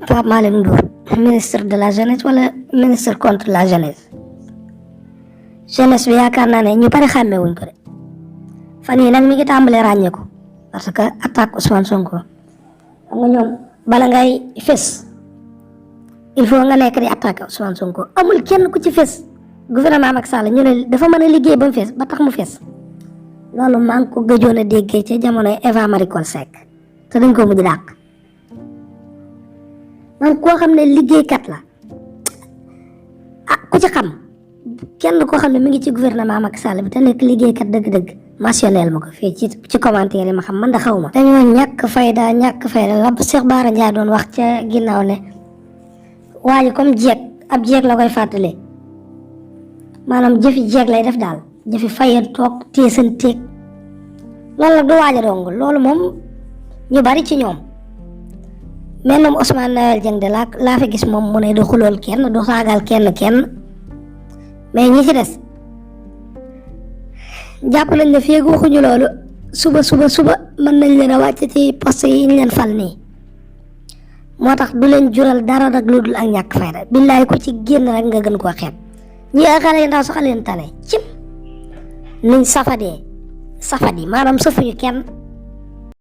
Pape Malick Ndour ministre de la jeunesse wala ministre contre la jeunesse bi yaakaar naa ne ñu bari xàmmee wuñ ko de fan yii nag mi ngi tàmbalee ràññee ko parce que attaque Ousmane Sonko xam nga ñoom bala ngay fés il faut nga nekk di attaqué Ousmane Sonko amul kenn ku ci fés gouvernement Macky Sall ñu ne dafa mën a liggéey ba mu fés ba tax mu fés loolu maa ngi ko gëjoon a déggee ca jamonoy Eva Marie Coll Seck te dañ ko mujj dàq man koo xam ne liggéeykat la ku ci xam kenn koo xam ne mi ngi ci gouvernement Macky Sall bi te nekk liggéeykat dëgg-dëgg mentionnel ma ko fii ci commentaire yi ma xam man da xaw ma dañoo ñàkk fayda la Cheikh Bara Ndiaye doon wax ca ginnaaw ne waa ji comme ab jeeg la koy fàttali maanaam jëfi jeeg lay def daal jëfi fayeen toog téesanteeg loolu nag du waaja dong loolu moom ñu bari ci ñoom mais moom Ousmane Noël Dieng de laa fi gis moom mu ne du xulool kenn du saagal kenn mais ñi ci des jàpp nañ ne fii waxuñu loolu suba mën nañ leen a wàcc ci poste yi ñu leen fal nii moo tax du leen jural dara rek lu dul ak ñàkk fayda billaay ko ci génn rek nga gën koo xeeb ñi ay xale yu ndaw sax leen tane cim niñ safadi maanaam sëfuñu kenn